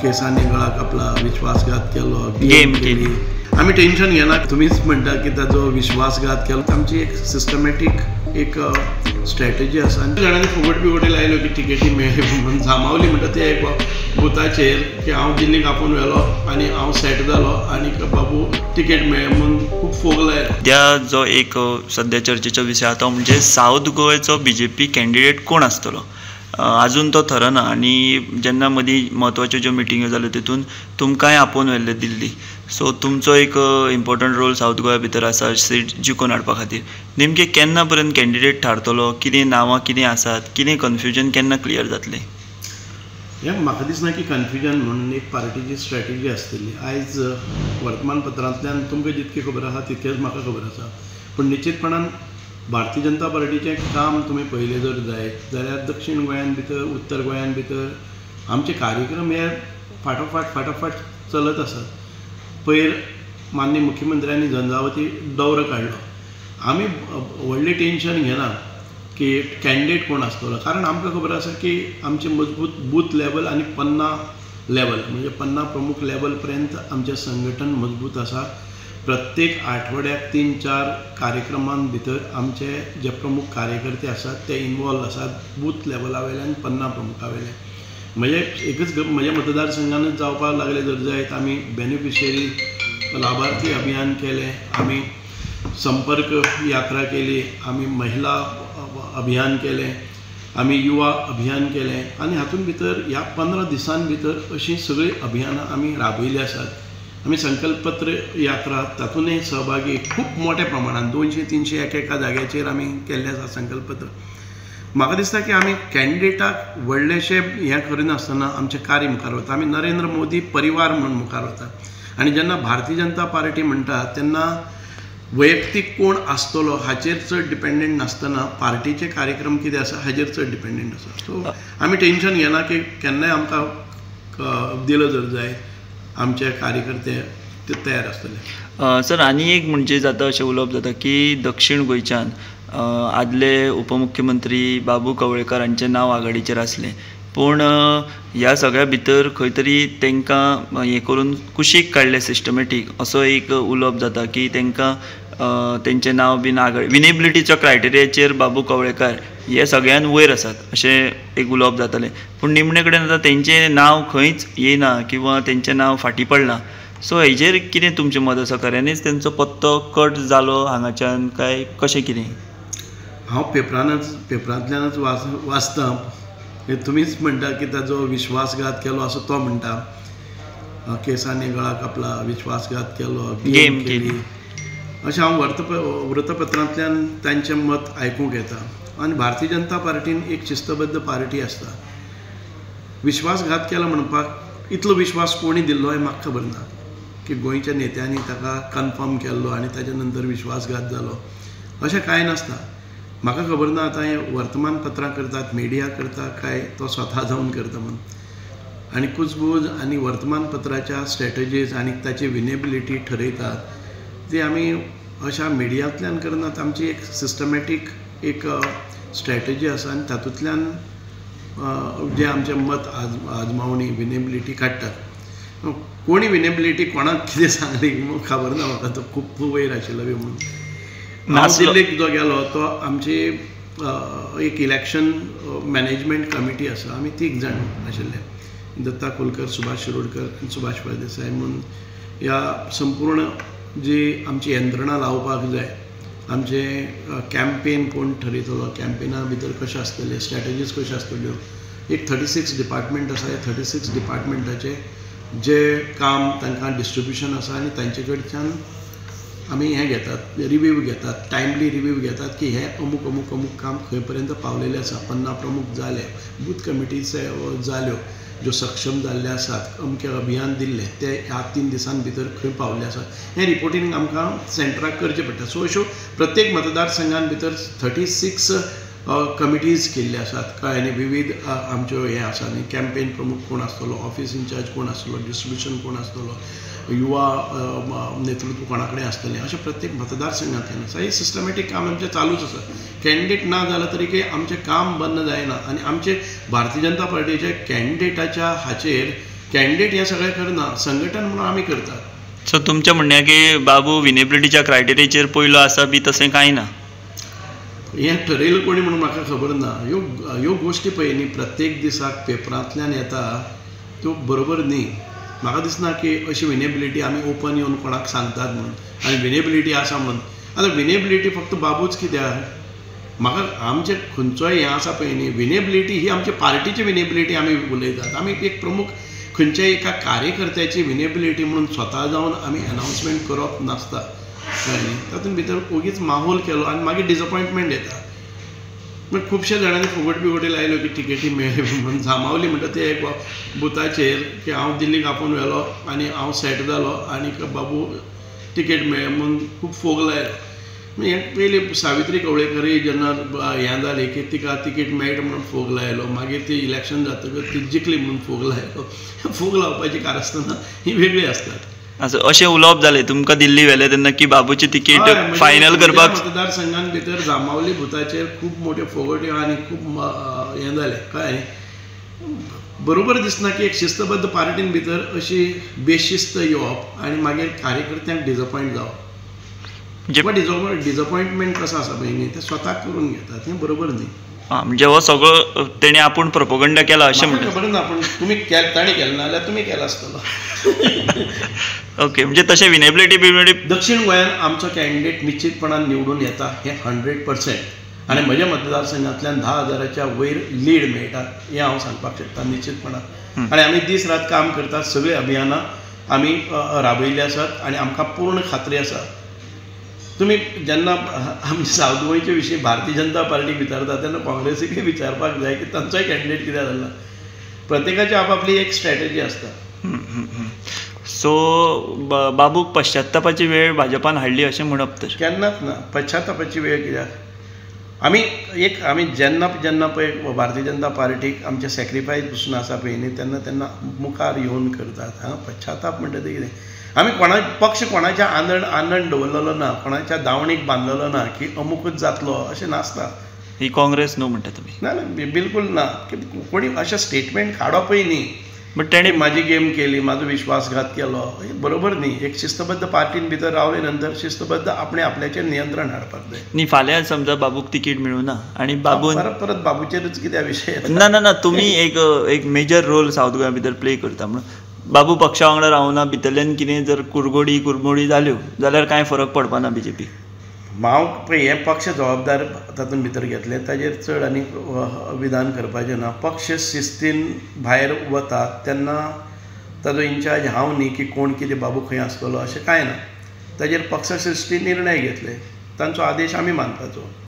केसांनी गळा कापला, विश्वासघात केलो, गेम केली. आमी टेन्शन घेना. तुमीच म्हणटा की ताजो विश्वासघात केलो. आमची एक सिस्टमॅटीक एक स्ट्रॅटेजी आसा. आनी जाणांनी फुगट बिगटी लायल्यो की टिकेटी मेळ्ळी म्हणून जामावली म्हणटा ते एक बुथाचेर की हांव दिल्लीक आपोवन व्हेलो आनी हांव सेट जालो आनी बाबू टिकेट मेळ्ळी म्हणून खूब फोग लायलो. सद्या जो एक सद्या चर्चेचो विशय आसा तो म्हणजे सावथ गोंयचो बीजेपी कॅन्डिडेट कोण आसतलो, अजून तो थरना. आनी जेन्ना मदीं म्हत्वाच्यो ज्यो मिटिंग्यो जाल्यो तितून तुमकांय आपोवन व्हेल्ले दिल्ली, सो तुमचो एक इम्पॉर्टंट रोल सावथ गोंया भितर आसा सीट जिखून हाडपा खातीर. नेमकें केन्ना पर्यंत कॅन्डिडेट थारतलो, कितें नांवां कितें आसात, कितें कन्फ्युजन केन्ना क्लियर जातलें? हें म्हाका दिसना की कन्फ्युजन म्हणून एक पार्टीची स्ट्रॅटेजी आसतली. आयज वर्तमानपत्रांतल्यान तुमकां जितकी खबर आसा तितकेंच म्हाका खबर आसा, पूण निश्चितपणान भारतीय जनता पार्टीचें काम तुमी पळयलें जर जायत जाल्यार दक्षिण गोंयान भितर, उत्तर गोंयान भितर आमचे कार्यक्रम हे फाटोफाट फाटोफाट चलत आसात. पयर माननीय मुख्यमंत्र्यांनी झंजावती दौरो काडलो. आमी व्हडलें टेन्शन घेना की कॅन्डिडेट कोण आसतलो, कारण आमकां खबर आसा की आमचें मजबूत बूथ लेवल आनी पन्ना लेवल म्हणजे पन्ना प्रमुख लेवल पर्यंत आमचें संघटन मजबूत आसा. प्रत्येक आठवड्याक 3-4 कार्यक्रमां भितर आमचे जे प्रमुख कार्यकर्ते आसात ते इनवॉल्व आसात बूथ लेवला वयल्यान, पन्ना प्रमुखा वयल्यान. म्हणजे एकच म्हज्या मतदारसंघानूच जावपाक लागले जर जायत, आमी बेनिफिशरी लाभार्थी अभियान केलें, आमी संपर्क यात्रा केली, आमी महिला अभियान केलें, आमी युवा अभियान केलें आनी हातूंत भितर ह्या 15 दिसां भितर अशीं सगळीं अभियानां आमी राबयलीं आसात. आमी संकल्पपत्र यात्रा तातूंतय सहभागी खूब मोठ्या प्रमाणान 200-300 एक एका जाग्याचेर आमी केल्लें आसा संकल्पपत्र. म्हाका दिसता की आमी कॅन्डिडेटाक व्हडलेशें हें करिनासतना आमचें कार्य मुखार वता. आमी नरेंद्र मोदी परिवार म्हूण मुखार वता आनी जेन्ना भारतीय जनता पार्टी म्हणटा तेन्ना वैयक्तीक कोण आसतलो हाचेर चड डिपेंडंट नासतना पार्टीचे कार्यक्रम कितें आसा हाचेर चड डिपेंडंट आसा. सो आमी टेन्शन घेना की केन्नाय आमकां दिलो जर जाय आमचे कार्यकर्ते ते तयार आसतले. सर, आनी एक म्हणजे जाता अशें उलोवप जाता की दक्षिण गोंयच्यान आदले उपमुख्यमंत्री बाबू कवळेकर हांचें नांव आघाडीचेर आसलें, पूण ह्या सगळ्या भितर खंय तरी तांकां हें करून कुशीक काडलें सिस्टमॅटीक, असो एक उलोवप जाता की तांकां तेंचें नांव बीन आघाडी विनेबिलिटीच्या क्रायटेरियाचेर बाबू कवळेकार हे सगळ्यान वयर आसात अशें एक उलोवप जातालें, पूण निमणे कडेन आतां तेंचें नांव खंयच येना किंवा तेंचें नांव फाटीं पडलां. सो हेजेर कितें तुमचें मत आसा, खऱ्यांनीच तेंचो पत्तो कट जालो हांगाच्यान काय कशें कितें? हांव पेपरांतल्यानच वाचतां. तुमीच म्हणटा की ताजो विश्वासघात केलो असो तो म्हणटा, केसांनी गळा कापला, विश्वासघात केलो, गेम केली, अशें हांव वृत्तपत्रांतल्यान तांचें मत आयकूंक येता. आनी भारतीय जनता पार्टीन एक शिस्तबद्ध पार्टी आसता. विश्वासघात केलो म्हणपाक इतलो विश्वास कोणी दिल्लो हें म्हाका खबर ना की गोंयच्या नेत्यांनी ताका कन्फर्म केल्लो आनी ताच्या नंतर विश्वासघात जालो, अशें कांय नासता. म्हाका खबर ना आतां हें वर्तमानपत्रां करतात, मिडिया करता काय तो स्वता जावन करता म्हणून. आनी कुजबूज आनी वर्तमानपत्राच्या स्ट्रॅटजीज आनी ताची विनेबिलिटी ठरयतात ती आमी अशा मिडियांतल्यान करनात. आमची एक सिस्टमॅटीक एक स्ट्रॅटजी आसा आनी तातूंतल्यान जें आमचें मत आजमावणी विनेबिलिटी काडटात. कोणी विनेबिलिटी कोणाक कितें सांगली खबर ना म्हाका, तो खूब वयर आशिल्लो बी म्हणून. हांव दिल्लीक जो गेलो तो आमची एक इलेक्शन मॅनेजमेंट कमिटी आसा, आमी 3 जाण आशिल्ले, दत्ता खोलकर, सुभाष शिरोडकर आनी सुभाष फळदेसाय म्हणून. ह्या संपूर्ण जी आमची यंत्रणा लावपाक जाय, आमचें कॅम्पेन कोण ठरयतलो, कॅम्पेना भितर कशें आसतलें, स्ट्रॅटजीज कश्यो आसतल्यो, एक 36 डिपार्टमेंट आसा. ह्या 36 डिपार्टमेंटाचें जें काम तांकां डिस्ट्रिब्युशन आसा आनी तांचे कडच्यान आमी हें घेतात, रिव्यू घेतात, टायमली रिव्यू घेतात की हें अमूक अमूक अमूक काम खंय पर्यंत पावलेलें आसा. पन्ना प्रमुख जाले, बूथ कमिटीज जाल्यो ज्यो सक्षम जाल्ले आसात, अमकें अभियान दिल्लें ते ह्या 3 दिसां भितर खंय पावल्ले आसात हें रिपोर्टींग आमकां सेंटराक करचें पडटा. सो अश्यो प्रत्येक मतदारसंघान भितर 36 कमिटीज केल्ले आसात. कळ्ळें न्ही, विविध आमच्यो हें आसा न्ही, कॅम्पेन प्रमुख कोण आसतलो, ऑफिस इन्चार्ज कोण आसतलो, डिस्ट्रिब्युशन कोण आसतलो, युवा नेतृत्व कोणा कडेन आसतलें, अशें प्रत्येक मतदारसंघांतल्यान आसा. हें सिस्टमॅटीक काम आमचें चालूच आसा. कॅन्डिडेट ना जालें तरी की आमचें काम बंद जायना आनी आमचे भारतीय जनता पार्टीचे कॅन्डिडेटाच्या हाचेर कॅन्डिडेट हें सगळें करना, संघटन म्हणून आमी करतात. सो तुमचें म्हणणें की बाबू विनेबिलिटीच्या क्रायटेरियाचेर पयलो आसा बी तशें कांय ना? हें ठरयलें कोणी म्हणून म्हाका खबर ना. ह्यो ह्यो गोश्टी पळय न्ही प्रत्येक दिसाक पेपरांतल्यान येता त्यो बरोबर न्ही. म्हाका दिसना की अशी विनेबिलिटी आमी ओपन येवन कोणाक सांगतात म्हणून आनी विनेबिलिटी आसा म्हणून. आतां विनेबिलिटी फक्त बाबूच कित्याक, म्हाका आमचें खंयचोय हें आसा पळय न्ही, विनेबिलिटी ही आमच्या पार्टीची विनेबिलिटी आमी उलयतात. आमी एक प्रमुख खंयच्याय एका कार्यकर्त्याची विनेबिलिटी म्हणून स्वता जावन आमी अनावन्समेंट करप नासता, कळ्ळें न्ही. तातूंत भितर ओगीच माहोल केलो आनी मागीर डिसअपॉयंटमेंट येता. मागीर खुबश्या जाणांनी फुगट बिगटी लायल्यो की टिकेटी मेळ्ळी म्हणून. जांबावली म्हणटा ते एक बुथाचेर की हांव दिल्लीक आपोवन व्हेलो आनी हांव सेट जालो आनी बाबू टिकेट मेळ्ळें म्हणून खूब फोग लायलो. हें पयलीं सावित्री कवळेकरूय जेन्ना हें जालें की तिका तिकेट मेळटा म्हणून फोग लायलो, मागीर ती इलेक्शन जातकच ती जिखली म्हणून फोग लायलो. फोग लावपाची कारस्थानां ही वेगळी आसतात. अशें उलोवप जालें तुमकां दिल्ली व्हेलें तेन्ना की बाबूची तिकेट फायनल करपाक मतदारसंघान भितर जांबावली बुथाचेर खूब मोट्यो फोगट्यो आनी खूब हें जालें. कळ्ळें, बरोबर दिसना की एक शिस्तबद्ध पार्टीन भितर अशी बेशिस्त येवप आनी मागीर कार्यकर्त्यांक डिसअपॉयंट जावप. डिसअपॉयंटमेंट कसो आसा पळय न्ही, ते स्वताक करून घेतात, हें बरोबर न्ही. म्हणजे हो सगळो तेणी आपूण प्रोपोगंडा केला अशें म्हणटा? खबर ना, पूण तुमी ताणें केलें ना जाल्यार तुमी केला आसतलो. ओके, म्हणजे तशें विनेबिलिटी बिनेबिलिटी दक्षिण गोंयांत आमचो कॅन्डिडेट निश्चितपणान निवडून येता हें 100% आनी म्हज्या मतदारसंघांतल्यान 10,000च्या वयर लीड मेळटा हें हांव सांगपाक शकता निश्चितपणान. आनी आमी दीस रात काम करतात, सगळीं अभियानां आमी राबयल्लीं आसात आनी आमकां पूर्ण खात्री आसा. तुमी जेन्ना आमच्या सावथ गोंयचे विशीं भारतीय जनता पार्टीक विचारता तेन्ना काँग्रेसीकय विचारपाक जाय की तांचोय कॅन्डिडेट कित्याक जालो. प्रत्येकाची आपापली एक स्ट्रॅटेजी आसता. सो बाबूक पश्चातापाची वेळ भाजपान हाडली अशें म्हणप तर? केन्नाच ना पश्चातापाची वेळ कित्याक. आमी एक आमी जेन्ना जेन्ना पळय भारतीय जनता पार्टीक आमचे सॅक्रिफायस पसून आसा पळय न्ही तेन्ना तेन्ना मुखार येवन करतात. हां, पश्चाताप म्हणटा तें कितें, आमी कोणा पक्ष कोणाच्या आनंद दवरलेलो ना, कोणाच्या दावणीक बांदलेलो ना की अमुकूच जातलो अशें नासता. ही काँग्रेस न्हू म्हणटा तुमी? ना ना, बिलकूल ना. कोणी अशें स्टेटमेंट काडपय न्ही बट तेणी म्हाजी गेम केली, म्हाजो विश्वासघात केलो, हें बरोबर न्ही. एक शिस्तबद्ध पार्टीन भितर रावले नंतर शिस्तबद्ध आपणें आपल्याचेर नियंत्रण हाडपाक जाय. न्ही, फाल्यां समजा बाबूक तिकीट मेळूना आनी बाबून परत परत बाबूचेरूच कित्याक विशय? ना ना ना, तुमी एक एक मेजर रोल सावथ गोंया भितर प्ले करता म्हणून बाबू पक्षा वांगडा रावना, भितरल्यान कितें जर कुरगोडी कुरमोडी जाल्यो जाल्यार कांय फरक पडपा ना बीजेपी? हांव पळय हें पक्ष जबाबदार तातूंत भितर घेतलें, ताजेर चड आनी विधान करपाचें ना. पक्ष शिस्तीन भायर वता तेन्ना ताजो इन्चार्ज हांव न्ही की कोण कितें बाबू खंय आसतलो अशें कांय ना. ताजेर पक्ष शिस्तीन निर्णय घेतले, तांचो आदेश आमी मानपाचो.